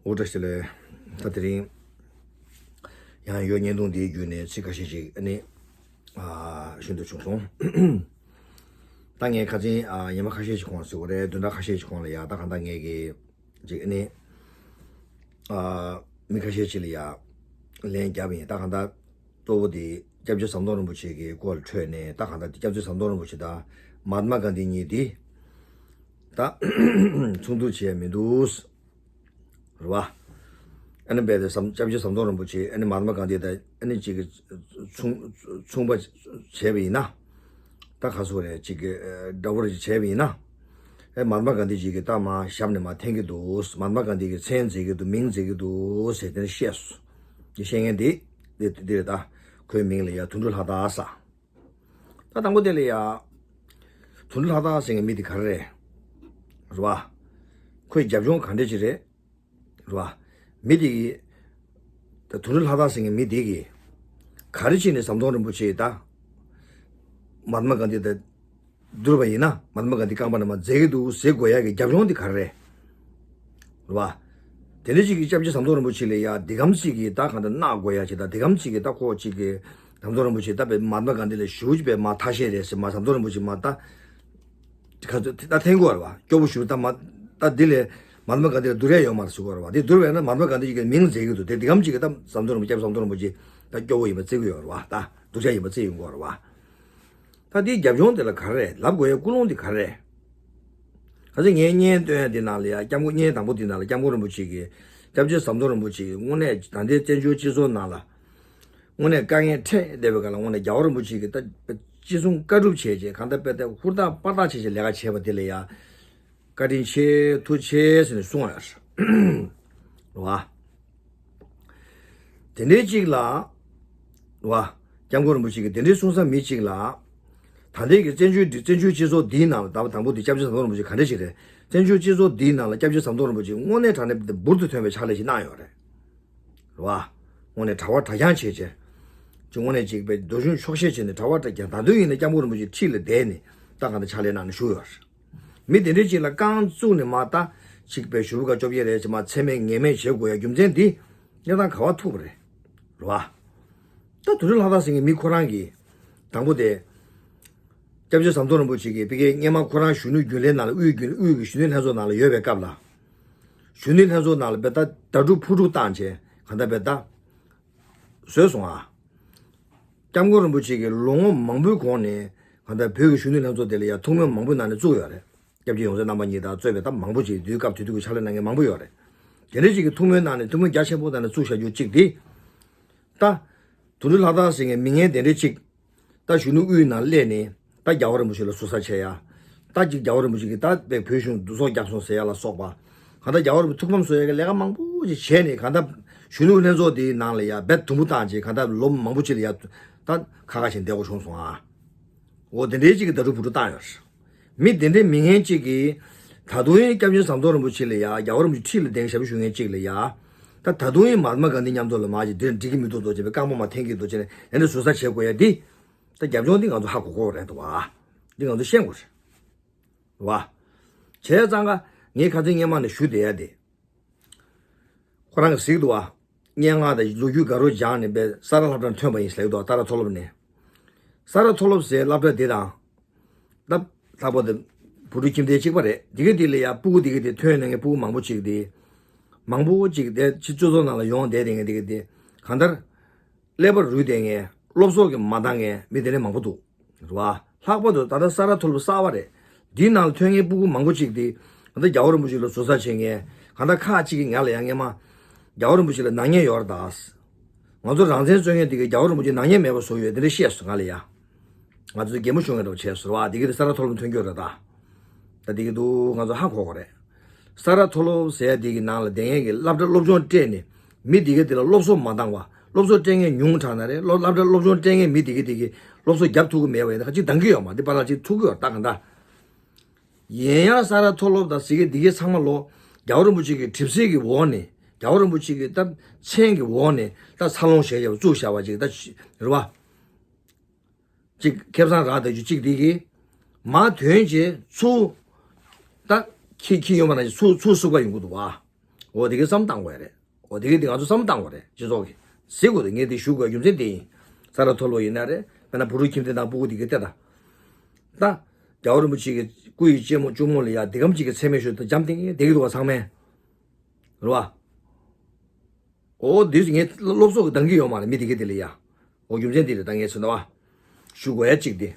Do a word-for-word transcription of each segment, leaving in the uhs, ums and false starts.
ཨོ་བཀྲ་ཤིས་བདེ་ལེགས། ད་དེ་རིང་ཡང་ཡོད་བརྙན་ཐུང་འདིའི་བརྒྱུད་ནས་ཚིག་ཁ་ཤས་ཤིག་ཨ་ནི་ཨ་ཤོད་འདོད་བྱུང་སོང་། ད་ངས་ཁ་སང་ཨ་ཉི་མ་ཁ་ཤས་ཤིག་གོང་ཟེར་བ་རེད། བདུན་ཕྲག་ཁ་ཤས་ཤིག་གོང་ལ་ཡ་ད་གང་ལྟར་ངས་ཀྱི་ཅིག་ཨ་ནི་ཨ་མི་ཁ་ཤས་ཤིག་ལ་ཡ་ལན་བརྒྱབ་ཡིན། ད་གང་ལྟར་གཙོ་བོ་དེ་སྐྱབས་རྗེ་ཟམ་གདོང་རིན་པོ་ཆེ་གི་སྐོར་ལ་འཕྲོས་ནས། ད་གང་ལྟར་སྐྱབས་རྗེ་ཟམ་གདོང་རིན་པོ་ཆེ་དང་མ་ཧཱ་ཏ་མ་གྷན་དྷི་གཉིས་དེ་ད་མཚུངས་བསྡུར་བྱས་མི་འདུག་རེད་བ། ཨ་ནི་རྦད་དེ་ཟམ་སྐྱབས་རྗེ་ཟམ་གདོང་རིན་པོ་ཆེ་ཨ་ནི་མ་ཧཱ་ཏ་མ་གྷན་དྷི་དང་ཨ་ནི་གཅིག་གི་མཚུངས་མཚུངས་པ་བྱས་པ་ཡིན་ན། ད་ག་སོ་རེད། གཅིག་གི་འདྲ་པོ་རེ་བྱས་པ་ཡིན་ན། ཨེ་མ་ཧཱ་ཏ་མ་གྷན་དྷི་གཅིག་གི་ད་མ་ཞབས་ནས་མ་འཐེན་གྱི་འདུག་མ་ཧཱ་ཏ་མ་གྷན་དྷི་གི་མཚན་བརྗེ་གི་འདུག་མིང་བརྗེ་གི་འདུག་ཟེར་དེ་ནི་བཤད་སོང་། དེ་བཤད་མཁན་དེ་དེ་དེ་རེད། ད་ཁོའི་མིང་ལ་ཡ་དོན་གྲུབ་ལྷ་དར་ཟེར། ད་དང་པོ་དེ་ལ་ཡ་དོན་གྲུབ་ལྷ་དར་ཟེར་མཁན་མི་དེ་ག་རེ་རེད། རེད་བ། ཁོའི་རྒྱབ་ལྗོངས་ག་འདྲ་ཅིག་རེད། རེད་བ། མི་དེ་གིས་ད་དོན་གྲུབ་ལྷ་དར་ཟེར་མཁན་མི་དེ་གིས་ག་རེ་བྱས་ནས་ཟམ་གདོང་རིན་པོ་ཆེ་ད་མ་ཧཱ་ཏ་མ་གྷན་དྷི་ད་བསྡུར་བ་ཡིན་ན། མ་ཧཱ་ཏ་མ་གྷན་དྷི་རྐང་པ་ནས་མར་འཛེགས་ཀྱི་འདུག་ཟེར་དགོས་ཡ་གི་རྒྱབ་ལྗོངས་དེ་ག་རེ་རེད། རེད་བ། དེ་འདྲ་ཅིག་གིས་སྐྱབས་རྗེ་ཟམ་གདོང་རིན་པོ་ཆེ་ལ་ཡ་འདི་གམ་ཅིག་གིས་ད་གང་ལྟར་མནག་དགོས་ཡ་ཅིག་དང་། འདི་གམ་ཅིག་གིས་ད་ཁོ་ཅིག་གིས་ཟམ་གདོང་རིན་པོ་ཆེ་ད་པའི་མ་ཧཱ་ཏ་མ་གྷན་དྷི་ལ་ཞུ་ཅིག་པའི་མ་ཐ་ཤལ་རེད་ཟེར། མ་ཟམ་གདོང་རིན་པོ་ཆེ་མ་ད་ཁ་ཚོད་ད་འཐེན་དགོས་རེད་བ། སྐྱོ་པོ་ཞུ་ད་མ་ད་འདི་ལས་མ་ཧཱ་ཏ་མ་གྷན་དྷི་ལ་བསྡུར་ཡ་ཡོད་མ་རེད་ཟེར་དགོས་རེད་བ། དེ་བསྡུར་བས་ན་མ་ཧཱ་ཏ་མ་གྷན་དྷི་ཅིག་གི་མིང་འཛེགས་ཀྱི་འདུག་དེ་འདི་གམ་ཅིག་གིས་ད་ཟམ་གདོང་རིན་པོ་སྐྱབས་ཟམ་གདོང་རིན་པོ་ཆེ་ད་སྐྱོ་པོ་ཡིན་པ་བརྩི་གི་ཡོད་རེད་བ། ད་སྡུག་ཅག་ཡིན་པ་བརྩི་ཡོང་གི་ཡོད་རེད་བ། ད་དེའི་རྒྱབ་ལྗོངས་དེ་ལ་ག་རེ་རེད། ལབ་དགོས་ཡ་ཀུན་སློང་དེ་ག་རེ་རེད། ག་ཚོད་ངས་བརྙན་སྟོན་ཡ་དེ་ནང་ལ་ཡ་སྐྱབས་མགོན། བརྙན་དང་པོ་དེ་ནང་ལ་སྐྱབས་མགོན་རིན་པོ་ཆེ་གིས་སྐྱབས་རྗེ་ཟམ་གདོང་རིན་པོ་ཆེ་གིས་དངོས་གནས་ད་ལྟའི་བཙན་བྱོལ་སྤྱི་ཚོགས་ནང་ལ་དངོས་གནས་དཀའ་ངལ་འཕྲད་བསྡད་པའི་སྒང་ལ་དངོས་གནས་རྒྱལ་བ་རིན་པོ་ཆེ་གིས་ད་ཅི་གསུང་བཀའ་སྒྲུབ་བྱས་རྗེས་གང་ལྟར་དཔེ་ད་ཧུར་ཐག་པར་ཐག་བྱས་བྱས་ལས་ཀ་བྱས་པ་དེ་ལ་ཡ་བཀའ་དྲིན་ཆེ་ཐུགས་རྗེ་ཆེ་ཟེར་ནས་གསུངས་ཡོད་རེད་བ། དེ་འདྲའི་གཅིག་ལ། བ། སྐྱབས་མགོན་རིན་པོ་ཆེ་གིས་དེ་འདྲའི་གསུང་ས་མི་གཅིག་ལ། ད་ལྟའི་གི་བཙན་བྱོལ་འདི་བཙན་བྱོལ་སྤྱི་ཚོགས་འདིའི་ནང་ལ། ད་དང་པོ་འདི་སྐྱབས་རྗེ་ཟམ་གདོང་རིན་པོ་ཆེ་ག་འདྲ་ཞིག་རེད། བཙན་བྱོལ་སྤྱི་ཚོགས་འདིའི་ནང་ལ་སྐྱབས་རྗེ་ཟམ་གདོང་རིན་པོ་ཆེ་དངོས་གནས་དྲང་གནས་འབུར་དུ་ཐོན་པའི་ཕྱག་ལས་ཤིག་གནང་ཡོད་རེད། རེད་བ། དངོས་གནས་གྲྭ་པ་གྲྭ་རྐྱང་བྱས་བྱས། ཅིག་དངོས་གནས་ཅིག་པའི་རྡོ་གཞུང་འཁྱོག་བཤད་བྱས་ནས་གྲྭ་པ་གྲྭ་རྐྱང་། ད་དུང་ཡིན་ན་སྐྱབས་མགོན་རིན་པོ་ཆེ་འཁྲིས་ལ་བསྡད་ནས་ད་གང་ལྟར་ཕྱག་ལས་གནང་ནས་བཞུགས་ཡོད་རེད། མི་དེ་འདྲའི་ཅིག་ལ་རྐང་བཙུགས་ནས་མར་ད་ཅིག་པའི་ཞུ་བ་ཀ་བཅོ་བརྒྱད་རེད་ཅེས་མར་མཚན་སྨད་ངན་སྨད་བྱེད་དགོས་ཡ་རྒྱུ་མཚན་འདི་གནས་སྟངས་ག་བ་ཐུག་པ་རེད། རེད་བ། ད་དོན་གྲུབ་ལྷ་དར་ཟེར་མཁན་མི་ཁོ་རང་གིས་དང་པོ་དེ་སྐྱབས་རྗེ་ཟམ་གདོང་རིན་པོ་ཆེ་གིས་ཕ་གིའི་སྔོན་མ་ཁོ་རང་གཞོན་ནུ་རྒྱུན་ལས་ནང་ལ། དབུས་རྒྱུན། དབུས་ཀྱི་གཞོན་ནུ་ལྷན་ཚོགས་ནང་ལ་ཡོད་པའི་སྐབས་ལ། གཞོན་ནུ་ལྷན་ཚོགས་ནང་ལ་དཔེ་ད་ད་དྲུག་ཕུ་དྲུག་བཏང་བྱས་གང་ལྟར་དཔེ་ད་བཟོས་སོང་ཨ། སྐྱབས་མགོན་རིན་པོ་ཆེ་གིས་ལོ་ངོ་མང་པོའི་གོང་ནས་གང་ལྟར་བོད་ཀྱི་གཞོན་ནུ་ལྷན་ཚོགས་དེ་ལ་ཡ་ཐུགས་སྨོན་མང་པོ་གནང་ནས་བཙུགས་ཡོད་རེད། སྐྱབས་རྗེ་ཡོངས་འཛིན་རྣམ་པ་གཉིས་དང་གཙོས་པའི་ད་མང་པོ་ཅིག་དུས་སྐབས་དེ་དུས་ཀྱི་ཕྱག་ལས་གནང་མཁན་མང་པོ་ཡོད་རེད། དེ་འདྲ་ཅིག་གིས་ཐུགས་སྨོན་གནང་ནས་ཐུགས་སྨོན་རྒྱ་ཆེན་པོ་གནང་ནས་བཙུགས་བཞག་རྒྱུ་གཅིག་དེ། ད་དོན་གྲུབ་ལྷ་དར་ཟེར་མཁན་མི་ངན་དེ་འདྲ་ཅིག་ད་གཞོན་ནུ་དབུས་ནང་སླེབས་ནས་ད་རྒྱལ་བ་རིན་པོ་ཆེ་ལ་ཟུར་ཟ་བྱེད་ཡ། ད་ཅིག་རྒྱལ་བ་རིན་པོ་ཆེ་གིས་ད་དཔེ་བོད་གཞུང་བསྡུ་གསོག་རྒྱག་སོང་ཟེར་ཡ་ལ་སོགས་པ། གང་ལྟར་རྒྱལ་བ་རིན་པོ་ཆེ་ཐུགས་ཕམ་བཟོ་ཡ་གི་ལས་ཀ་མང་པོ་ཅིག་བྱས་ནས། གང་ལྟར་གཞོན་ནུ་ལྷན་ཚོགས་དེའི་ནང་ལ་ཡ་རྦད་དུམ་བུ་བཏང་བྱས་གང་ལྟར་ལོ་མང་པོ་ཅིག་ལ་ཡ་ད་ཁ་ཁ་བྱས་བསྡད་དགོས་བྱུང་སོང་ཨ། འོ་དེ་འདྲའི་ཅིག་གིས་ད་དྲུག་ཕུ་དྲུག་བཏང་ཡོད་རེད། མི་དེ་འདྲའི་མི་ངན་ཅིག་གིས་ད་དུང་ཡང་སྐྱབས་རྗེ་ཟམ་གདོང་རིན་པོ་ཆེ་ལ་ཡ། རྒྱལ་བ་རིན་པོ་ཆེ་འཁྲིས་ལ་བསྡད་ཞབས་ཞུ་ཞུ་མཁན་ཅིག་ལ་ཡ། ད་ད་དུང་ཡང་མ་ཧཱ་ཏ་མ་གྷན་དྷི་མཉམ་དུ་ལ་མར་ཅིག་འདིར་འགྲིག་གི་མི་འདུག་འདུག་ཅེས་པའི་རྐང་པ་མར་འཐེན་གྱི་འདུག་ཅེས་ནས་དེ་འདྲ་ཟུར་ཟ་བྱེད་དགོས་ཡ་འདི། ད་རྒྱབ་ལྗོངས་འདི་ང་ཚོ་ཧ་གོ་དགོས་རེད་འདུག་བ། འདི་ང་ཚོ་ཤེས་དགོས་རེད་བ། བྱས་ཙང་ཀ་ངས་ཁ་སང་སྔོན་མ་ནས་ཞུ་བསྡད་ཡ་དེ། ཁོ་རང་གིས་གཟིགས་འདུག་བ། སྙན་ངག་དང་ལོ་རྒྱུས་དགའ་རབ་སྦྱངས་ནས་པའི་ས་རཱ་སློབ་གྲྭར་ཐོན་པ་ཡིན་ཟེར་གྱི་འདུག་ད་ར་མཐོ་སློབ་ནས། ས་རཱ་མཐོ་སློབ་ཟེར་སློབ་གྲྭ་འདི་དང་། ད་ལྷག་པར་དུ་བུ་ཕྲུག་ཁྱིམ་སྡེ་གཅིག་པ་རེད། དེ་ག་དེ་ལ་ཡ་སྤུ་གུ་དེ་ག་དེ་ཐོན་ནས་ངས་སྤུ་གུ་མང་པོ་ཅིག་དེ། མང་པོ་ཅིག་དེ་ཕྱི་སྤྱི་ཚོགས་ནང་ལ་ཡོང་བསྡད་དེ་ངས་དེ་ག་དེ། གང་ལྟར། ཀླད་པ་རུལ་བསྡད་མཁན། སློབ་གསོ་གི་མ་འདང་མཁན་མི་དེ་འདྲ་མང་པོ་འདུག་རེད་བ། ལྷག་པར་དུ་ད་ལྟ་ས་རཱ་མཐོ་སློབ་གསར་བ་རེད། འདིའི་ནང་ལ་ཐོན་མཁན་སྤུ་གུ་མང་པོ་ཅིག་དེ། ད་ལྟ་རྒྱལ་བ་རིན་པོ་ཆེ་ལ་ཟུར་ཟ་བྱེད་མཁན། གང་ལྟར་ཁག་ཅིག་གིས་ང་ལ་ཡང་སྔོན་མ། རྒྱལ་བ་རིན་པོ་ཆེ་ལ་ནག་ཉེས་ཡོད་རེད་ད། ང་ཚོ་རང་བཙན་རྩོད་མཁན་དེ་གིས་རྒྱལ་བ་རིན་པོ་ཆེ་ནག་ཉེས་མེད་པ་བཟོ་ཡོད་དེ་འདྲ་བཤད་སོང་ང་ལ་ཡ། ང་ཚོ་གད་མོ་ཤོར་མཁན་འདྲ་བོ་བྱས་སོང་བ། དེ་གི་དེ་ས་རཱ་མཐོ་སློབ་ཐོན་རྒྱུ་རེད་ད། ད་དེ་གི་འདུག་ང་ཚོ་ཧ་གོ་གི་རེད། ས་རཱ་མཐོ་སློབ་ཟེར་ཡ་དེ་གི་ནང་ལ་བསྡད་མཁན་གྱི་སློབ་གྲྭ་སློབ་སྦྱོང་སྤྲད་ནས་མི་དེ་གི་དེ་ལ་སློབ་གསོ་མ་འདང་བ། སློབ་གསོ་སྤྲད་མཁན་ཉུང་དྲགས་ན་རེད། སློབ་སློབ་གྲྭ་སློབ་སྦྱོང་སྤྲད་མཁན་མི་དེ་གི་དེ་གི་སློབ་གསོ་རྒྱབ་ཐུབ་ཀྱི་མེད་པ་ཡིན་ན་ཁ་ཅིག་འདང་གི་ཡོད་མ་རེད། དེ་པཱ་ལགས་ཅིག་ཐུག་གི་ཡོད་རེད་ད་ག་འདྲ། ཡིན་ཡང་ས་རཱ་མཐོ་སློབ་དང་ཟེར་མཁན་འདི་གའི་ཚང་མ་ལོ། རྒྱལ་བ་རིན་པོ་ཆེ་གི་གྲིབ་བསིལ་གྱི་འོག་ནས། རྒྱལ་བ་རིན་པོ་ཆེ་གི་ད་མཚན་གྱི་འོག་ནས་ད་འཚར་ལོངས་བྱས་བྱས་བཙུགས་བཞག་པ་ཅིག་ད་རེད་བ། ཅིག་ཁེ་བཟང་རག་བསྡད་རྒྱུ་ཅིག་འདི་གིས། མར་ཐོན་བྱས་ཚུར། ད་ཁྱི་ཁྱི་ཡོང་བ་ན་ཚུར་ཚུར་བསུབ་པ་ཡོང་གི་འདུག་བ། འོ་དེ་གི་བསམ་བཏང་དགོས་རེད། འོ་དེ་གི་དེ་ང་ཚོ་བསམ་བཏང་དགོས་རེད། སྤྱི་ཚོགས་ཀྱི་གཟིགས་དགོས་རེད། ངས་དེ་ཞུ་དགོས་རྒྱུ་མཚན་དེ་ཡིན། ས་ར་མཐོ་སློབ་ཡིན་ན་རེད། དཔེར་ན་བུ་རུ་ཁྱིམ་སྡེ་དང་སྤུ་གུ་དེ་གི་ལྟ་དང་། ད་རྒྱལ་བ་རིན་པོ་ཆེ་གི་སྐུ་ཡི་གཅེན་མོ་གཅུང་མོ་ལ་ཡ་དེ་གམ་གཅིག་གི་མཚན་སྨད་ཞུ་དང་འཇམ་ཐིང་ཐིང་བསྡད་ཀྱི་འདུག་བ། ཚང་མས་རེད་བ། འོ་འདི་ངས་སློབ་གསོ་གི་འདང་གི་ཡོད་མ་རེད། མི་དེ་གི་དེ་ལ་ཡ། འོ་རྒྱུ་མཚན་དེ་རེད། ད་ངས་ཚོད་ན་བ། ཞུ་དགོས་ཡ་གཅིག་དེ།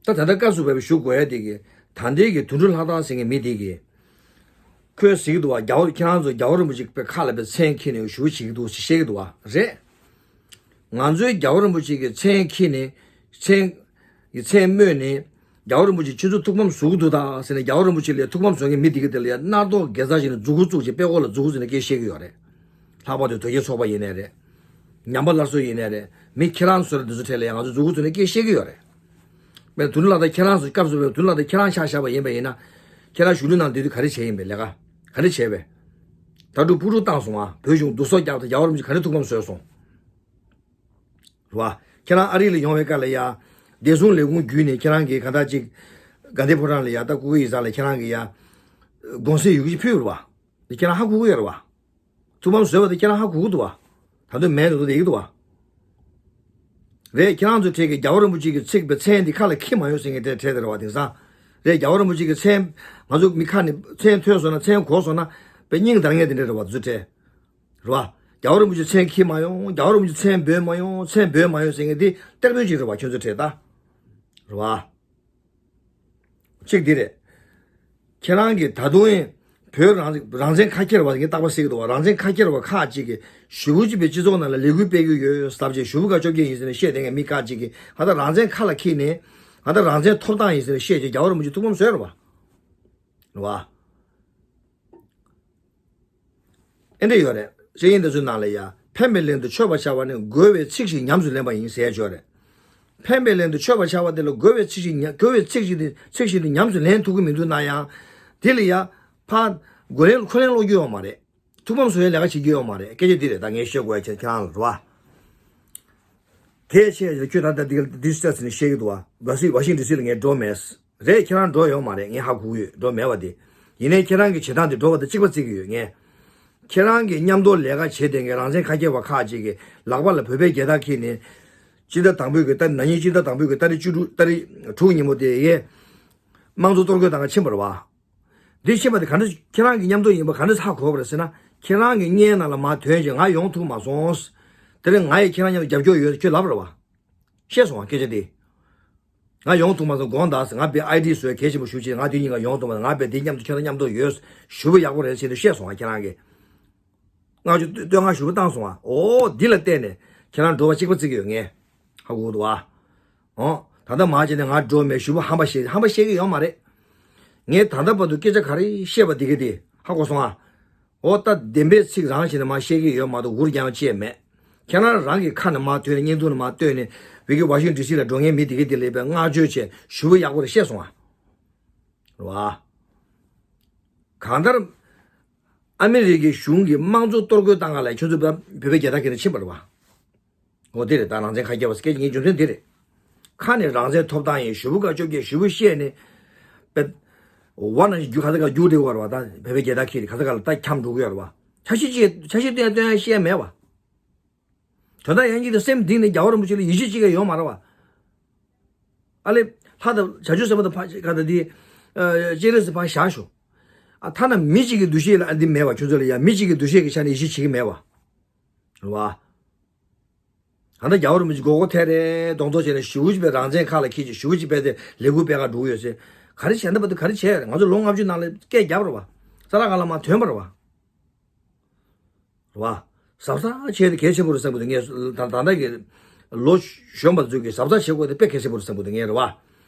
ད་ད་ལྟ་སྐབས་སུ་བབས་པའི་ཞུ་དགོས་ཡ་དེ་གི། ད་ལྟའི་གི་དོན་གྲུབ་ལྷ་ཐང་ཟེར་མཁན་མི་དེ་གི། ཁོས་ཟེར་གི་འདུག་བ། རྒྱལ་བ་ཁྱེད་རང་ཚོ་རྒྱལ་བ་རིན་པོ་ཆེ་པའི་ཁ་ལ་པའི་མཚན་འཁྱེར་ནས་ཞུ་བྱེད་ཀྱི་འདུག་ཟེར་བཤད་ཀྱི་འདུག་བ། རེད། ང་ཚོའི་རྒྱལ་བ་རིན་པོ་ཆེ་གི་མཚན་འཁྱེར་ནས། མཚན། ཡི་མཚན་སྨོས་ནས། རྒྱལ་བ་རིན་པོ་ཆེ་ཁྱེད་ཚོ་ཐུགས་ཕམ་བཟོ་གི་འདུག་ད་ཟེར་ནས། རྒྱལ་བ་རིན་པོ་ཆེ་ལ་ཐུགས་ཕམ་བཟོ་མཁན་མི་དེ་གི་དེ་ལ་ཡ་མནར་ཐོག་དགེ་རྩ་བྱས་ནས་མཛུ་གུ་བཙུགས་བྱས་དཔྲལ་ཀོ་ལ་མཛུ་གུ་བཙུགས་ནས་སྐད་བཤད་ཀྱི་ཡོད་རེད། ལྷག་པར་དུ་དོལ་རྒྱལ་ཚོགས་པ་ཡིན་ནའི་རེད། ཉམས་པ་སླར་གསོ་ཡིན་ནའི་རེད། མི་ཁྱེད་རང་ཚོ་ལ་འདི་ཚོ་གྲས་ལ་ཡང་ང་ཚོ་མཛུ་གུ་བཙུགས་ནས་སྐད་བཤད་ཀྱི་ཡོད་རེད། དཔེར་ན་དོན་གྲུབ་ལྷ་ཐང་ཁྱེད་རང་ཚོ་སྐབས་སུ་བབས་དོན་གྲུབ་ལྷ་ཐང་ཁྱེད་རང་ཆ་བཞག་པ་ཡིན་པ་ཡིན་ན། ཁྱེད་རང་གཞུང་ལུགས་ནང་འདི་དུས་ག་རེ་བྱས་ཡིན་པས། ལས་ཀ་ག་རེ་བྱས་པས། ད་དུང་སྤུ་རུ་བཏང་སོང་ཨ། བོད་གཞུང་བསྡུ་གསོག་རྒྱག་ཏུ་རྒྱལ་བ་རིན་པོ་ཆེ་ག་རེ་ཐུགས་ཕམ་བཟོས་སོང་། རེད་བ། ཁྱེད་རང་ཨ་རི་ལ་ཡོང་བའི་སྐབས་ལ་ཡ། བདེ་སྲུང་ལས་ཁུངས་བརྒྱུད་ནས་ཁྱེད་རང་གིས་གང་ལྟར་ཅིག་དགའ་ལྡན་ཕོ་བྲང་ལ་ཡ། ད་སྐུ་གི་ཡིག་ཚང་ལ་ཁྱེད་རང་གིས་ཡ། དགོངས་སེལ་ཡི་གེ་ཅིག་ཕུལ་རེད་བ། འདི་ཁྱེད་རང་ཧ་གོ་གི་ཡོད་རེད་བ། ཐུགས་ཕམ་བཟོས་པ་དེ་ཁྱེད་རང་ཧ་གོ་གི་འདུག་བ། ད་དུང་མེད་འགྲོ་འདུག་བསྡད་ཀྱི་འདུག་བ། རེད། ཁྱེད་རང་ཚོའི་གྲས་ཀྱི་རྒྱལ་བ་རིན་པོ་ཆེ་གི་ཚིག་པའི་མཚན་འདི་ཁ་ལ་འཁྱེར་མ་ཡོང་ཟེར་མཁན་དེ་གྲས་དེ་རེད་བ། དེང་སང་། རེད། རྒྱལ་བ་རིན་པོ་ཆེ་གི་མཚན། ང་ཚོ་མི་ཁ་ནས་མཚན་ཐོས་སོང་ན། མཚན་གོ་སོང་ན། དཔེ་སྙིང་འདར་མཁན་དེ་འདྲ་རེད་བ། ཚོའི་གྲས། རེད་བ། རྒྱལ་བ་རིན་པོ་ཆེ་མཚན་འཁྱེར་མ་ཡོང་། རྒྱལ་བ་རིན་པོ་ཆེ་མཚན་འབོད་མ་ཡོང་། མཚན་འབོད་མ་ཡོང་ཟེར་མཁན་དེ་གཏེར་སྟོན་ཅིག་རེད་བ། ཁྱོད་ཚོའི་གྲས་ད། རེད་བ། གཅིག་འདི་རེད། ཁྱེད་རང་གིས་ད་དུང་ཡང་བོད་རང་རང་བཙན་ཁ་འཁྱེར་བ་ངས་རྟག་པར་ཟེར་གྱི་འདུག་བ། རང་བཙན་ཁ་འཁྱེར་བ་ཁག་ཅིག་གིས་ཞུ་བོ་ཅིག་པའི་སྤྱི་ཚོགས་ནང་ལ་ལས་འགུལ་སྤེལ་གྱི་ཡོད་ཟེར་བྱས། ཞུ་བོ་ཁག་བཅོ་བརྒྱད་ཡིན་ཟེར་ནས་བཤད་བསྡད་མཁན་མི་ཁག་ཅིག་གིས། ང་ད་རང་བཙན་ཁ་ལ་འཁྱེར་ནས། ང་ད་རང་བཙན་ཐོབ་ཐང་ཡིན་ཟེར་ནས་བཤད་བྱས། རྒྱལ་བ་རིན་པོ་ཆེ་ཐུགས་ཕམ་བཟོས་རེད་བ། རེད་བ། ཨེ་འདྲ་ཡོད་རེད། བཤེས་གཉེན་དེ་ཚོའི་ནང་ལ་ཡ། ཕན་པའི་ལན་དུ་མཆོད་པར་བྱ་བ་ནི། རྒོལ་བའི་ཚིག་བཞིན་ཉམས་སུ་ལེན་པ་ཡིན་ཟེར་ཡ་ཅིག་ཡོད་རེད། ཕན་པའི་ལན་དུ་མཆོད་པར་བྱ་བ་དེ་ལ། རྒོལ་བའི་ཚིག་བཞིན་ཉ- རྒོལ་བའི་ཚིག་བཞིན་དེ། ཚིག་བཞིན་དུ་ཉམས་སུ་ལེན་ཐུབ་ཀྱི་མི་འདུག་ན་ཡང་། དེ་ལ་ཡ། ཕར་རྒོལ་ལན་འཁོན་ལན་སློག་རྒྱུ་ཡོད་མ་རེད། ཐུགས་ཕམ་བཟོ་ཡའི་ལས་ཀ་བྱེད་རྒྱུ་ཡོད་མ་རེད། སྐད་ཆ་འདི་རེད། ད་ངས་ཤོད་དགོས་ཡ་ཁྱེད་ཁྱེད་རང་ལ་རེད་བ། དེ་བཤད་ཡོད། ཁྱོད་ད་ལྟ་འདི་འདི་སྟེ་ནས་བཤད་ཀྱི་འདུག་བ། ཝ་ཤིང་ཝ་ཤིང་ཌི་སི་ལ་ངས་འགྲོ་མེད། རེད། ཁྱེད་རང་འགྲོ་ཡོད་མ་རེད། ངས་ཧ་གོ་གི་ཡོད། འགྲོ་མེད་པ་དེ། ཡིན་ནའི་ཁྱེད་རང་གི་བྱེད་སྟངས་དེ་འགྲོ་བ་དང་གཅིག་པ་བརྩི་གི་ཡོད་ངས། ཁྱེད་རང་གི་མཉམ་དུ་ལས་ཀ་བྱེད་བསྡད་མཁན་རང་བཙན་ཁ་འཁྱེར་བ་ཁག་ཅིག་གིས་ལག་པ་ལ་བོད་པའི་རྒྱལ་དར་འཁྱེར་ནས། སྤྱི་ཟླ་དང་པོའི་གི་ཏ་རིག་ན་ནིང་སྤྱི་ཟླ་དང་པོའི་གི་ཏ་རིག་བཅུ་དྲུག་ཏ་རིག་དྲུག་ཉིན་མོ་དེ་ཡས། དམངས་གཙོ་གཏོར་རྒོལ་བཏང་ག་ཕྱིན་པ་རེད་བ། འདི་ཕྱིན་པ་དེ་ག་འདྲ། ཁྱེད་རང་གི་མཉམ་དུ་ཡིན་པ་ག་འདྲ་ཧ་གོ་བ་རེད་ཟེར་ན། ཁྱེད་རང་གི་བརྙན་ནང་ལ་མར་ཐོན་བྱས་ང་ཡོང་ཐུབ་མ་སོང་། དེ་རིང་ང་ཡི་ཁྱེད་རང་མཉམ་དུ་རྒྱབ་སྐྱོར་ཡོད་ཁྱོད་ལབ་རེད་བ། ཤེས་སོང་བ་སྐད་ཆ་དེ། ང་ཡོང་ཐུབ་མ་སོང་དགོངས་དག་ཟེར། ང་དཔེ་ཨའི་ཌི་བཟོས་གལ་ཆེན་པོ་ཞུ་བྱས། ང་དེ་གཉིས་ཀ་ཡོང་ཐུབ་མ་སོང་། ང་དཔེ་དེ་མཉམ་དུ་ཁྱོད་དང་མཉམ་དུ་ཡོད། ཞུ་བ་ཡག་པོ་རེད་ཟེར་དུས་ཤེས་སོང་བ་ཁྱེད་རང་གིས། ང་ཚོ་བསྟོད་བསྔགས་ཞུ་བ་བཏང་སོང་བ། འོ་འདི་ལ་བརྟེན་ནས་ཁྱེད་རང་འགྲོ་བ་གཅིག་པ་བརྩི་གི་ཡོད་ངས། ཧ་གོ་འདུག་བ། འོ། ད་ལྟ་མར་བྱས་ནས་ང་འགྲོ་མེད། ཞུ་བ་ཧམ་པ་བཤད། ཧམ་པ་བཤད་ཀྱི་ཡོད་མ་རེད། ངས་ད་ལྟ་བར་དུ་སྐད་ཆ་ག་རེ་བཤད་པ་འདི་ག་དེ་ཧ་གོ་སོང་ཨ། འོ་ད་བདེན་པའི་ཚིག་རང་བྱས་ནས་མར་བཤད་ཀྱི་ཡོད་མ་གཏོགས་འུར་རྒྱག་ཡག་བྱས་མེད། ཁྱེད་རང་རང་གི་ཁ་ནས་མར་ཐོན་ནས་བརྙན་ཐུང་ནས་མར་བཏོན་ནས་བོད་ཀྱི་ཝ་ཤིང་ཌི་སི་ལ་འགྲོ་མཁན་མི་འདི་ག་འདི་ལ་དཔེ་བསྔགས་བརྗོད་བྱས། ཞུ་བ་ཡག་པོ་རེད། ཤེས་སོང་ཨ། རེད་བ། གང་ལྟར། ཨ་མི་རི་ཀའི་གཞུང་གིས་དམངས་གཙོ་གཏོར་རྒོལ་བཏང་ག་ལ་ཁྱོད་ཚོ་བོད་པའི་རྒྱལ་དར་འཁྱེར་ནས་ཕྱིན་པ་རེད་བ། འོ་དེ་རེད། ད་རང་བཙན་ཁ་འཁྱེར་བ་སྐད་ཆ་ངའི་རྒྱུ་མཚན་དེ་རེད། ཁ་ནས་རང་བཙན་ཐོབ་ཐང་ཡིན། ཞུ་བོ་ཁག་བཅོ་བརྒྱད་ཞུ་བོ་བཤད་ནས། པད། ཝ་ན་རྒྱུ་ག་ས་ག་རྒྱུག་བསྡད་ཡོད་རེད་བ། ད་བོད་པའི་རྒྱལ་དར་འཁྱེར་ག་ས་ག་ལ་ད་འཁྱམས་འགྲོ་གི་ཡོད་རེད་བ། འཆར་གཞི་ཅིག་འཆར་གཞི་སྟོན་སྟོན་ཡ་བཤད་མེད་བ། དོན་དག་ཡང་གཅིག་ཏུ་སེམས་གཏིང་ནས་རྒྱལ་བ་རིན་པོ་ཆེ་ལ་ཡིད་ཆེས་ཅིག་ཡང་ཡོད་མ་རེད་བ། ཨ་ལེ། ལྷ་དང་བྱང་ཆུབ་སེམས་དཔའ་དང་ཕ་ག་ད་འདི། ཨ། སྤྱན་རས་གཟིགས་ཕར་བཞག་ཤོག་ཨ། ཐ་ན་མི་གཅིག་གི་འདུ་ཤེས་ལ་ཨ་འདི་མེད་བ། ཁྱོད་ཚོ་ལ་ཡང་མི་གཅིག་གི་འདུ་ཤེས་ཀྱི་ཆ་ནས་ཡིད་ཆེས་བྱེད་ཀྱི་མེད་བ། རེད་བ། ད་ལྟ་རྒྱལ་བ་རིན་པོ་ཆེ་མགོ་སྐོར་ཐེབས་རེ་གདོང་ཐོག་བྱས་ནས་ཞུ་བོ་ཅིག་པའི་རང་བཙན་ཁ་ལ་འཁྱེར་བྱས། ཞུ་བོ་ཅིག་པའི་དེ་ལས་འགུལ་སྤེལ་ག་འགྲོ་གི་ཡོད་ཟེར། ག་རེ་བྱས་ན་པ་དེ་ག་རེ་བྱས་ཡོད་རེད། ང་ཚོ་ལོ་ལྔ་བཅུ་ནང་ལ་སྐད་བརྒྱབ་རེད་བ། ས་ར་ག་ལ་མར་ཐོན་པ་རེད་བ། རེད་བ། གཟབ་གཟབ་བྱས་ཏེ་གལ་ཆེན་པོ་རེད་བསམ་གི་འདུག་ངས་ད་ད་ལྟ་གི་ལོ་གཞོན་པ་ཚོས་ཀྱི་གཟབ་གཟབ་བྱེད་དགོས་དེ་དཔེ་གལ་ཆེན་པོ་རེད་བསམ་གི་འདུག་ངས་རེད་བ།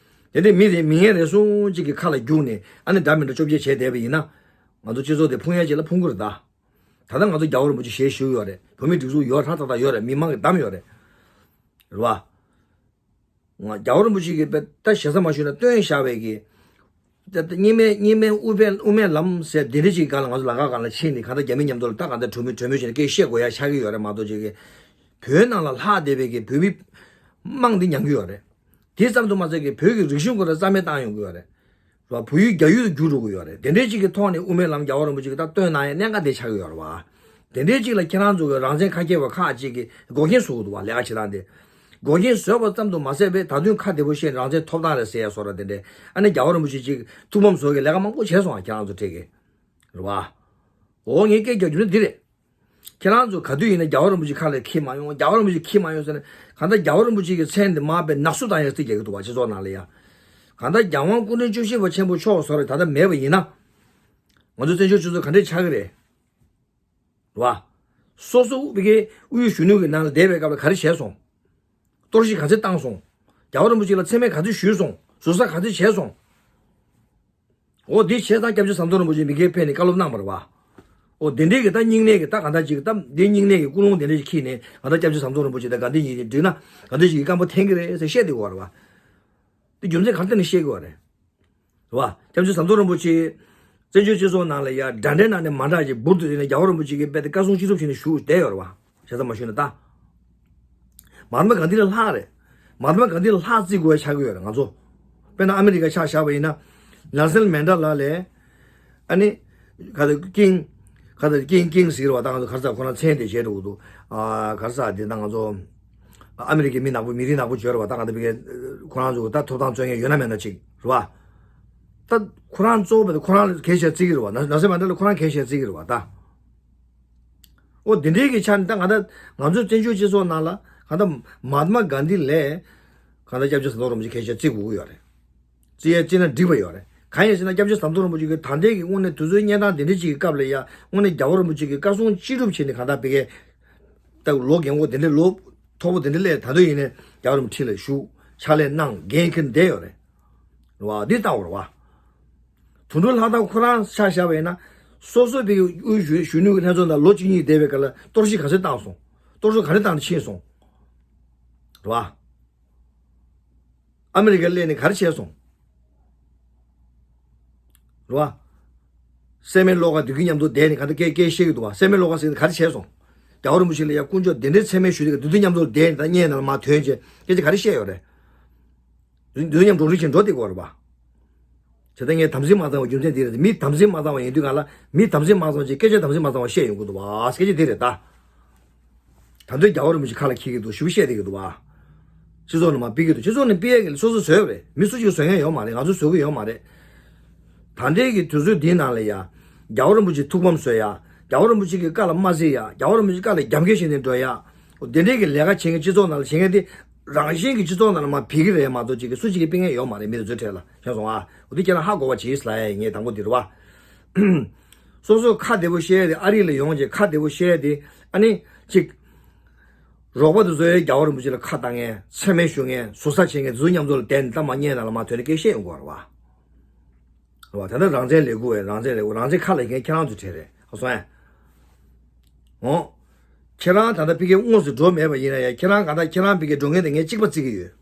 དེ་ནས་མི་རེ་མི་ངན་རེ་ཟུང་གཅིག་གི་ཁ་ལ་རྒྱུགས་ནས་ཨ་ནི་འདྲ་མི་འདྲ་བཅོ་བརྒྱད་བྱས་བསྡད་པ་ཡིན་ན། ང་ཚོ་སྤྱི་ཚོགས་དེ་ཕུང་ཡ་ཅིག་ལ་ཕུང་གི་རེད་ད། ད་ལྟ་ང་ཚོ་རྒྱལ་བ་རིན་པོ་ཆེ་ཞལ་བཞུགས་ཡོད་རེད། བོད་མིའི་སྒྲིག་འཛུགས་ཡོད། ཧྲ་ཏག་ཏག་ཡོད་རེད། མི་མང་གིས་བདམས་ཡོད་རེད། རེད་བ། ང་རྒྱལ་བ་རིན་པོ་ཆེ་གིས་དཔེ་ད་ཞེ་ས་མ་ཞུས་ན་བཏོན་བཞག་པའི་གི། ད་ད་གཉིས་སྨན་གཉིས་སྨན་དབུ་མའི་དབུ་མའི་ལམ་ཟེར་དེ་འདྲ་ཅིག་སྒང་ལ་ང་ཚོ་ལམ་ཁ་སྒང་ལ་ཕྱིན་ནས་གང་ལྟར་རྒྱ་མི་མཉམ་དུ་ལ་ད་གང་ལྟར་གྲོས་མོལ་གྲོས་མོལ་བྱས་ནས་སྐད་བཤད་དགོས་ཡ་ཆགས་ཀྱི་ཡོད་རེད་མ་གཏོགས་ཅིག་གི། བོད་ནང་ལ་ལྷག་བསྡད་པའི་གི་བོད་མི་དམངས་འདི་མྱང་གི་ཡོད་རེད། དེ་ཙམ་དུ་མ་ཟད་གི་བོད་ཀྱི་རིག་གཞུང་སྐོར་ལ་རྩ་མེད་བཏང་ཡོང་གི་ཡོད་རེད། རེད་བ། བོད་ཡུལ་རྒྱ་ཡུལ་དུ་འགྱུར་འགྲོ་གི་ཡོད་རེད། དེ་འདྲའི་ཅིག་གི་ཐོག་ནས་དབུ་མའི་ལམ་རྒྱལ་བ་རིན་པོ་ཆེ་གིས་ད་སྟོན་གནང་ཡ་གནད་འགག་དེ་ཆགས་ཀྱི་ཡོད་རེད་བ། དེ་འདྲའི་ཅིག་ལ་ཁྱེད་རང་ཚོ་གི་རང་བཙན་ཁ་སྐྱེལ་བ་ཁག་ཅིག་གིས་འགོག་རྐྱེན་བཟོ་གི་འདུག་བ། ལས་ཀ་བྱེད་སྟངས་དེ། འགོག་རྐྱེན་བཟོས་པ་ཙམ་དུ་མ་ཟད་པའི་ད་དུང་ཁ་བདེ་པོ་བཤད་རང་བཙན་ཐོབ་ཐང་རེད་ཟེར་ཡ་བཟོ་འདྲ་དེ་འདྲའི། ཨ་ནི་རྒྱལ་བ་རིན་པོ་ཆེ་ཅིག་ཐུགས་ཕམ་བཟོ་གི་ལས་ཀ་མང་པོ་བྱས་སོང་ང་། ཁྱེད་རང་ཚོ་འཕྲད་གི་རེད་བ། འོ་ངས་སྐད་རྒྱག་རྒྱུ་ནི་འདི་རེད། ཁྱེད་རང་ཚོ་ག་དུས་ཡིན་ན་རྒྱལ་བ་རིན་པོ་ཆེ་ཁ་ལ་འཁྱེར་མ་ཡོང་། རྒྱལ་བ་རིན་པོ་ཆེ་འཁྱེར་མ་ཡོང་ཟེར་ནས། གང་ལྟར་རྒྱལ་བ་རིན་པོ་ཆེ་གི་མཚན་དེ་མར་དཔེ་ནག་བསུབ་བཏང་ཡག་རྩིས་རྒྱག་གི་འདུག་བ། སྤྱི་ཚོགས་ནང་ལ་ཡ། གང་ལྟར་རྒྱལ་དབང་སྐུ་ཕྲེང་བཅུ་བཞི་པ་ཆེན་པོ་མཆོག་བཟོ་འདྲ་ད་ལྟ་མེད་པ་ཡིན་ན། ང་ཚོ་བཙན་བྱོལ་སྤྱི་ཚོགས་ག་འདྲས་ཆགས་ཀྱི་རེད། རེད་བ། སོ་སོ་བི་གའི་དབུས་གཞོན་ནུ་གི་ནང་ལ་བསྡད་པའི་སྐབས་ལ་ག་རེ་བྱས་སོང་། གཏོར་བཤིག་ག་ཚོད་བཏང་སོང་། རྒྱལ་བ་རིན་པོ་ཆེ་ལ་མཚན་སྨད་ག་ཚོད་ཞུས་སོང་། ཟུར་ཟ་ག་ཚོད་བྱས་སོང་། འོ་འདི་བྱས་ཙང་སྐྱབས་རྗེ་ཟམ་གདོང་རིན་པོ་ཆེ་མི་སྒེར་ཕེབས་ནས་བཀའ་སློབ་གནང་བ་རེད་བ། འོ་འདི་འདྲའི་གི་ད་སྙིང་ནད་ཀྱི་ད་གང་ལྟར་ཅིག་ད་འདི་སྙིང་ནད་ཀྱི་ཀུན་སློང་འདི་འདྲ་ཞིག་འཁྱེར་ནས་གང་ལྟར་སྐྱབས་རྗེ་ཟམ་གདོང་རིན་པོ་ཆེ་དང་དགའ་ལྡན་གཉིས་ཀྱིས་བསྒྲིགས་ན་གང་ལྟར་ཞིག་གི་རྐང་པ་འཐེན་གི་རེད་ཟེར་བཤད་བསྡད་ཡོད་རེད་བ། འདི་རྒྱུ་མཚན་གང་ལྟར་ནས་བཤད་གི་ཡོད་རེད། རེད་བ། སྐྱབས་རྗེ་ཟམ་གདོང་རིན་པོ་ཆེ་བཙན་བྱོལ་སྤྱི་ཚོགས་ནང་ལ་ཡ་འདྲ་འདྲའི་ནང་ནས་མ་འདྲ་ཞིག་འབུར་དུ་བཏོན་ནས་རྒྱལ་བ་རིན་པོ་ཆེ་གི་དཔེ་དེ་བཀའ་གསུང་ཅི་ཐུབ་བྱས་ནས་བཞུགས་བསྡད་ཡོད་རེད་བ། བྱས་ཙང་མ་ཞུས་ན་ད། མ་ཧཱ་ཏ་མ་གྷན་དྷི་ལ་ལྷག་རེད། མ་ཧཱ་ཏ་མ་གྷན་དྷི་ལ་ལྷག་བརྩི་དགོས་ཡ་ཆགས་ཀྱི་ཡོད་རེད་ང་ཚོ། དཔེར་ན་ཨ་མི་རི་ཀ་ཆ་བཞག་པ་ཡིན་ན། ནེལ་སན་མན་ཌེ་ལ་ལས། ཨ་ནི། ག་ད་ཀིང་། ག་ད་ཀིང་ཀིང་ཟེར་བ་ད་ང་ཚོ་ག་རེ་ཟེར་ཁོ་རང་མཚན་དེ་བྱས་འགྲོ་གི་འདུག་ཨ་ག་རེ་ཟེར་དེ་ད་ང་ཚོ། ཨ་མི་རི་ཀའི་མི་ནག་པོ་མི་རིགས་ནག་པོ་བྱས་རེད་བ། ད་ང་ཚོ་བི་གའི་ཁོ་རང་ཚོ་ད་ཐོབ་ཐང་རྩོད་མཁན་ཡོད་ན་མེད་ན་ཅིག་རེད་བ། ད་ཁོ་རང་གཙོ་བོ་ཁོ་རང་གལ་ཆེ་བརྩི་གི་རེད་བ། ན་ནེལ་སན་མན་ཌེ་ལ་ཁོ་རང་གལ་ཆེ་བརྩི་གི་རེད་བ་ད། འོ་དེ་འདྲའི་གི་ཆ་ནས་ད་ང་ད་ང་ཚོའི་བཙན་བྱོལ་སྤྱི་ཚོགས་ནང་ལ་གང་ལྟར་མ་ཧཱ་ཏ་མ་གྷན་དྷི་ལས་གང་ལྟར་སྐྱབས་རྗེ་ཟམ་གདོང་རིན་པོ་ཆེ་གལ་ཆེ་བརྩི་དགོས་ཀྱི་ཡོད་རེད། བརྩི་ཡས་བརྩིས་ན་འགྲིག་པ་ཡོད་རེད། གང་ཡིན་ཟེར་ན་སྐྱབས་རྗེ་ཟམ་གདོང་རིན་པོ་ཆེ་གིས་ད་ལྟའི་གི་དངོས་གནས་དུས་ཚོད་གནས་སྟངས་དེ་འདྲ་ཅིག་གི་སྐབས་ལ་ཡ་དངོས་གནས་རྒྱལ་བ་རིན་པོ་ཆེ་གི་བཀའ་གསུང་ཅི་སྒྲུབ་བྱས་ནས་གང་ལྟར་བི་གའི་ད་ལོ་རྒན་གོག་དེ་འདྲ་ལོ་མཐོ་པོ་དེ་འདྲ་སླེབས་ད་དུང་ཡིན་ནའི་རྒྱལ་བ་རིན་པོ་ཆེ་ལ་བཞུགས་ཕྱག་ལས་གནང་འགན་འཁྱེར་བསྡད་ཡོད་རེད། རེད་བ། འདི་ལྟ་བུ་རེད་བ། དོན་གྲུབ་ལྷ་དར་ཁོ་རང་ཆ་བཞག་པ་ཡིན་ན། སོ་སོ་བི་གའི་དབུས་གཞོན་གཞོན་ནུ་གི་ལྷན་ཚོགས་ནང་ལོ་གཅིག་གཉིས་བསྡད་པའི་སྐབས་ལ་གཏོར་བཤིག་ག་ཚོད་བཏང་སོང་། གཏོར་བཤིག་ག་རེ་བཏང་ནས་ཕྱིན་སོང་། རེད་བ། ཨ་མི་རི་ཀ་སླེབས་ནས་ག་རེ་བྱས་སོང་། རེད་བ། སྲན་མའི་བློ་དགའ་བདུད་ཀྱི་མཉམ་དུ་བསྡད་ནས་ག་འདྲ་སྐད་སྐད་བཤད་ཀྱི་འདུག་བ། སྲན་མའི་བློ་དགའ་ཟེར་ནས་ག་རེ་བྱས་སོང་། རྒྱལ་བ་རིན་པོ་ཆེ་ལ་ཡ་དཀོན་མཆོག་གདན་འདྲེན་མཚན་སྨད་ཞུས་ཏེ་བདུད་འདི་མཉམ་དུ་བསྡད་ནས་ད་བརྙན་ནང་ལ་མར་ཐོན་བྱས་སྐད་ཆ་ག་རེ་བཤད་ཡོད་རེད། བདུད་མཉམ་འགྲོགས་འདྲིས་བྱས་འགྲོ་བསྡད་ཀྱི་ཡོད་རེད་བ། བྱས་ཙང་ངས་དམ་ཚིག་མ་གཙང་བའི་རྒྱུ་མཚན་འདི་རེད། མི་དམ་ཚིག་མ་གཙང་བ་ཡིན་དུས་གང་ལ་མི་དམ་ཚིག་མ་གཙང་བ་ཅིག་སྐད་ཆ་དམ་ཚིག་མ་གཙང་བ་བཤད་ཡོང་གི་འདུག་བ། སྐད་ཆ་འདི་རེད་ད། ད་དུང་རྒྱལ་བ་རིན་པོ་ཆེ་ཁ་ལ་འཁྱེར་གྱི་འདུག་ཞེ་པོ་བཤད་བསྡད་ཀྱི་འདུག་བ། སྤྱི་ཚོགས་ནང་མར་ཕུད་ཀྱི་འདུག་སྤྱི་ཚོགས་ནང་ཕུད་ཡས་ཀྱི་སོ་སོ་བཟོས་པ་རེད། མི་སུ་གཅིག་བཟོ་མཁན་ཡོད་མ་རེད། ང་ཚོས་བཟོ་གི་ཡོད་མ་རེད། ད་ལྟའི་གི་དུས་ཚོད་འདིའི་ནང་ལ་ཡ། རྒྱལ་བ་རིན་པོ་ཆེ་ཐུགས་ཕམ་བཟོ་ཡ། རྒྱལ་བ་རིན་པོ་ཆེ་གི་བཀའ་ལ་མ་གཟིགས་ཡ། རྒྱལ་བ་རིན་པོ་ཆེ་བཀའ་ལ་རྒྱབ་འགལ་བྱས་ནས་འགྲོ་ཡ། འོ་དེ་འདྲའི་གི་ལས་ཀ་བྱེད་མཁན་སྤྱི་ཚོགས་ནང་ལ་བྱེད་མཁན་དེ། རང་བཞིན་གྱི་སྤྱི་ཚོགས་ནང་ལ་མར་ཕུད་ཀྱི་རེད་མ་གཏོགས་ཅིག་གི་སུ་གཅིག་གིས་ཕུད་མཁན་ཡོད་མ་རེད། མི་དེ་ཚོའི་གྲས་ལ་ཤེས་སོང་ཨ། འོ་དེ་ཁྱེད་རང་ཧ་གོ་བ་བྱེད་ལབ་ཡ་ངས་དང་པོ་དེ་རེད་བ། སོ་སོ་ཁ་བདེ་པོ་བཤད་ཡ་དེ་ཨ་རི་ལ་ཡོང་བྱས་ཁ་བདེ་པོ་བཤད་ཡ་དེ་ཨ་ནི་གཅིག་རོགས་པ་དེ་ཚོ་ཡང་རྒྱལ་བ་རིན་པོ་ཆེ་ལ་ཁ་བཏང་མཁན་མཚན་སྨད་ཞུ་མཁན་ཟུར་ཟ་བྱེད་མཁན་དེ་ཚོ་མཉམ་དུ་ལ་བསྡད་ནས་ད་མར་བརྙན་ནང་ལ་མར་ཐོན་ནས་སྐད་བཤད་ཡོང་གི་ཡོད་རེད་བ། རེད་བ། ད་ལྟ་རང་བཙན་ལས་འགུལ་བས་རང་བཙན་ལས་འགུལ་རང་བཙན་ཁ་ལ་ཡིན་མཁན་ཁྱེད་རང་ཚོའི་གྲས་རེད་ཧ་སོང་ཨེ། འོ། ཁྱེད་རང་ད་ལྟ་ཕ་གིར་དངོས་སུ་འགྲོ་མེད་པ་ཡིན་ན་ཡང་ཁྱེད་རང་གང་ལྟར་ཁྱེད་རང་ཕ་གིར་འགྲོ་མཁན་དེ་ངས་གཅིག་པ་བརྩི་གི་ཡོད།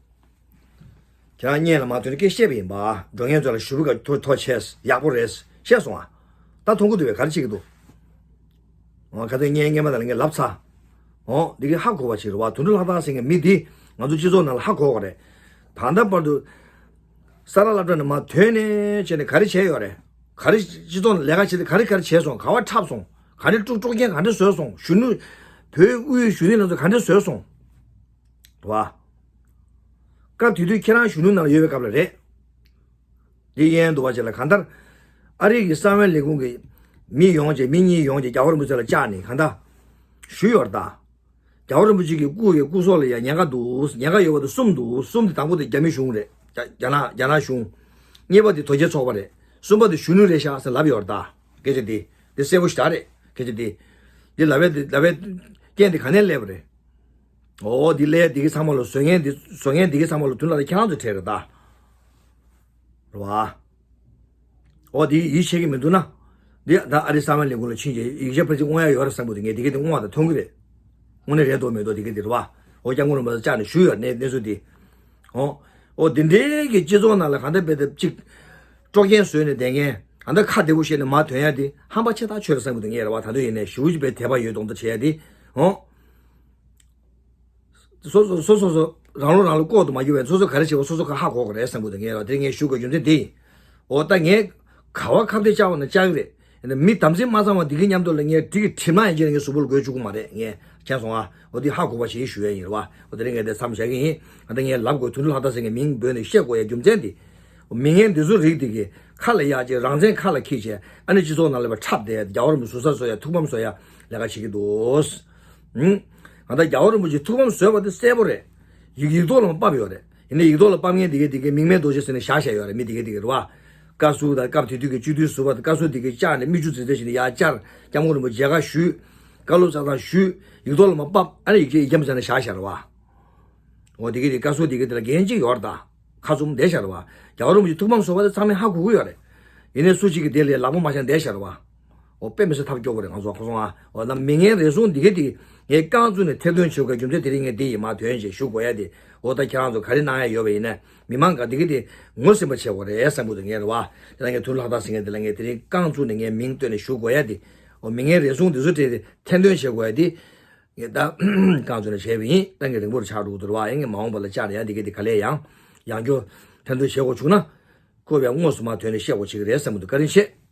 ཁྱེད་རང་བརྙན་ལ་མར་ཐོན་ནས་སྐད་བཤད་པ་ཡིན་པ། འགྲོ་མཁན་ཚོ་ལ་ཞུ་བ་ག་ཐོ་ཐོ་ཆེ་ཡག་པོ་རེད་བཤད་སོང་ཨ། ད་མཐོང་གི་འདུག་བས་ག་རེ་བྱེད་ཀྱི་འདུག་འོ་ག་ཚོད་བརྙན་སྔས་མ་ད་ལ་ངས་ལབ་ཚར། འོ་འདི་གི་ཧ་གོ་བ་བྱེད་རོགས་བ། དོན་གྲུབ་ལྷ་དར་ཟེར་མཁན་མི་འདི་ང་ཚོ་སྤྱི་ཚོགས་ནང་ལ་ཧ་གོ་བ་རེད། ད་ལྟ་བར་དུ་ས་ར་སློབ་གྲྭ་ནས་མར་ཐོན་ནས་བྱས་ནས་ག་རེ་བྱས་ཡོད་རེད། ག་རེ་སྤྱི་ཚོགས་ནང་ལས་ཀ་བྱས་ཏེ་ག་རེ་ག་རེ་བྱས་སོང་། ག་བ་འཁྲབ་སོང་། ག་རེ་དཀྲུག་དཀྲུག་རྐྱེན་ག་འདྲ་བཟོས་སོང་། གཞོན་ནུ་བོད་དབུས་གཞོན་ནུ་ལ་ཚོ་ག་འདྲ་བཟོས་སོང་། རེད་བ། སྐབས་དེ་དུས་ཁྱེད་རང་གཞོན་ནུ་ནང་ལ་ཡོད་པའི་སྐབས་ལ་རེད། འདི་གཡས་འདུག་བ་ཅིག་ལ་གང་ལྟར། ཨ་རི་གི་གསང་བའི་ལས་ཁུངས་ཀྱི་མི་ཡོང་བྱས་མི་གཉིས་ཡོང་བྱས་རྒྱལ་བ་རིན་པོ་ཆེ་ལ་བཅར་ནས་གང་ལྟར། ཞུས་ཡོད་རེད་ད། རྒྱལ་བ་རིན་པོ་ཆེ་གི་སྐུ་ཡི་སྐུ་སྲོག་ལ་ཡང་ཉེན་ཁ་འདུག་ཉེན་ཁ་ཡོད་པ་དེ་གསུམ་འདུག་གསུམ་དེ་དང་པོ་དེ་རྒྱ་མི་གཞུང་རེད། རྒྱ་རྒྱ་ནག་རྒྱ་ནག་གཞུང་། གཉིས་པ་དེ་དོལ་རྒྱལ་ཚོགས་པ་རེད། གསུམ་པ་དེ་གཞོན་ནུ་རེད་ཤག་ཟེར་ལབ་ཡོད་རེད་ད། སྐད་ཆ་དེ། དེ་གསལ་པོ་ཞེ་དྲག་རེད། སྐད་ཆ་དེ། དེ་ལབ་པའི་དེ་ལབ་པའི་རྐྱེན་དེ་ག་ནས་སླེབས་པ་རེད། འོ་འདི་ལས་འདི་གི་ཚང་མ་ལ་བཟོ་མཁན་འདི་བཟོ་མཁན་འདི་གི་ཚང་མ་ལ་མདུན་ལ་ཁྱེད་རང་ཚོ་གྲས་རེད་ད། རེད་བ། འོ་འདི་ཡིད་ཆེས་ཀྱི་མི་འདུག་ན། འདི་ད་ཨ་རི་གསང་བའི་ལས་ཁུངས་ལ་ཕྱིན་རྗེས་ཡིག་ཆ་ཕལ་ཆེར་བསྔོག་ཡ་ཡོད་རེད་བསམ་གི་འདུག་ངས་འདི་ག་དེ་བསྔོག་པ་དང་མཐོང་གི་རེད། དངོས་གནས་རེད་འདུག་མེད་འདུག་འདི་ག་དེ་རེད་བ། འོ་སྐྱབས་མགོན་རིན་པོ་ཆེ་བཅར་ནས་ཞུས་ཡོད་གནས་གནས་ཚུལ་འདི། འོ། འོ་འདི་འདྲའི་གི་སྤྱི་ཚོགས་ནང་ལ་གང་ལྟར་དཔེ་དེབ་གཅིག་དཀྲོག་རྐྱེན་བཟོས་ནས་བསྡད་མཁན་གང་ལྟར་ཁ་བདེ་པོ་བཤད་ནས་མར་ཐོན་ཡ་འདི་ཧམ་པ་ཆེ་ཐག་ཆོད་རེད་བསམ་གི་འདུག་ངས་རེད་བ། ད་དུང་ཡིན་ནའི་ཞེ་པོ་ཅིག་དཔེ་དད་པ་ཡོད་མདོག་མདོག་བྱེད་ཡ་འདི། འོ། སོ་སོ་སོ་སོ་སོ་རང་ལོ་རང་ལོ་ལྐོག་ཏུ་མ་གྱུར་བས་སོ་སོ་ག་རེ་བྱེད་པ་སོ་སོ་ག་ཧ་གོ་གི་རེད་བསམ་གི་འདུག་ངས་ར་དེ་ངས་ཞུ་དགོས་རྒྱུ་མཚན་འདི་ཡིན། འོ་ད་ངས་ག་བ་ཁ་གཏད་བཅག་པ་ན་བཅག་གི་རེད། ཡིན་ན་མི་དམ་ཚིག་མ་གཙང་བ་འདི་གི་མཉམ་དུ་ལ་ངས་འགྲིག་གི་དྲི་མ་ཡན་ཆད་ངས་གཟུགས་པོ་ལ་འགོས་བཅུག་གི་མ་རེད། ངས་མཁྱེན་སོང་ཨ། འོ་འདི་ཧ་གོ་བ་ཞིག་ཞུ་ཡ་ཡིན་རེད་བ། འོ་དེ་རིང་ངས་དེ་མཚམས་བཞག་གི་ཡིན། ད་ངས་ལབ་དགོས། དོན་གྲུབ་ལྷ་དར་ཟེར་མཁན་མིང་འབོད་ནས་བཤད་དགོས་ཡ་རྒྱུ་མཚན་འདི། མི་ངན་འདི་ཚོ་རིགས་འདི་གི་ཁ་ལ་ཡ་ཅིག་རང་བཙན་ཁ་ལ་འཁྱེར་བྱས་ཨ་ནི་སྤྱི་ཚོགས་ནང་ལ་ཕར་འཁྲབ་བསྡད། རྒྱལ་བ་རིན་པོ་ཆེ་ཟུར་ཟ་བཟོ་ཡ། ཐུགས་ཕམ་བཟོ་ཡ་ལས་ཀ་བྱེད་ཀྱི་འདུག་ཨང་། ང་ད་རྒྱལ་བ་རིན་པོ་ཆེ་ཐུགས་ཕམ་བཟོས་པ་དེ་གསལ་པོ་རེད། ཡིག་ཡིག་ཐོག་ལ་མ་ཕབ་ཡོད་རེད། ཡིན་ནའི་ཡིག་ཐོག་ལ་ཕབ་མཁན་འདི་གས་འདི་གས་མིག་སྨན་རྡོ་རྗེ་ཟེར་ནས་བཞག་བཞག་ཡོད་རེད། མི་འདི་གས་འདི་གས་རེད་བ། བཀའ་ཟུར་དང་སྐབས་དེ་དུས་ཀྱི་སྤྱི་འཐུས་ཟུར་པ་དང་བཀའ་ཟུར་འདི་གས་བཅར་ནས་མིག་ཆུ་འཛིན་འཛིན་བྱས་ནས་ཡར་བཅར། སྐྱབས་མགོན་རིན་པོ་ཆེ་མཇལ་ཁ་ཞུས། བཀའ་སློབ་ཚར་ཚར་ཞུས། ཡིག་ཐོག་ལ་མ་ཕབ། ཨ་ནི་ཡིག་ཆ་ཡིག་རྒྱམ་བྱས་ནས་བཞག་བཞག་རེད་བ། འོ་དེ་གི་དེ་བཀའ་ཟུར་དེ་གི་དེ་ལ་འགན་གཅིག་ཡོད་རེད་ད། ཁ་བཙུམ་བསྡད་ཤག་རེད་བ། རྒྱལ་བ་རིན་པོ་ཆེ་ཐུགས་ཕམ་བཟོས་པ་དེ་ཚང་མས་ཧ་གོ་གི་ཡོད་རེད། ཡིན་ནའི་སུ་གཅིག་གིས་དེ་ལ་ལག་པ་མ་བཤམས་བསྡད་ཤག་རེད་བ། འོ་དཔེ་མི་སྲིད་ཐབས་སྐྱོ་པོ་རེད། ང་ཚོ་ཁ་སང་ཨ། འོ་ན་མི་ངན་རེ་ཟུང་དེ་གི་དེ་ངས་རྐང་བཙུགས་ནས་ཐེར་འདོན་བྱེད་དགོས་རྒྱུ་མཚན་དེ་རིང་ངས་དེ་ཡིན་མ་དོན་ཅིག་ཞུ་དགོས་ཡ་དེ། འོ་ད་ཁྱེད་རང་ཚོ་ག་རེ་གནང་ཡ་ཡོད་པ་ཡིན་ན་མི་མང་ག་དེ་གི་དེ་ངོ་ཤེས་པ་བྱེད་དགོས་རེད་བསམ་གི་འདུག་ངས་རེད་བ། དེ་ལ་ངས་དོན་གྲུབ་ལྷ་དར་ཟེར་མཁན་དེ་ལ་ངས་དེ་རིང་རྐང་བཙུགས་ནས་ངས་མིང་བཏོན་ནས་ཞུ་དགོས་ཡ་དེ། འོ་མི་ངན་རེ་ཟུང་དེ་ཚོ་གྲས་དེ་ཐེར་འདོན་བྱེད་དགོས་ཡ་དེ། ངས་ད་རྐང་བཙུགས་ནས་བྱས་པ་ཡིན། ད་ངས་རིང་པོར་ཆགས་འགྲོ་གི་འདུག་ར་བ། ཡང་ངས་མ་འོངས་པ་ལ་བཅར་ནས་ཡང་འདི་གས་འདི་ག་ལས་ཡང་ཡང་སྐྱོ་ཐན་ཐུན་བྱེད་དགོས་བྱུང་ན་ཁོ་བས་དངོས་སུ་མ་ཐོན་ནས་བཤད་དགོས་བྱེད་ཀྱི་རེད་བསམ་གྱི་འདུག་བཀའ་དྲིན་ཆེ།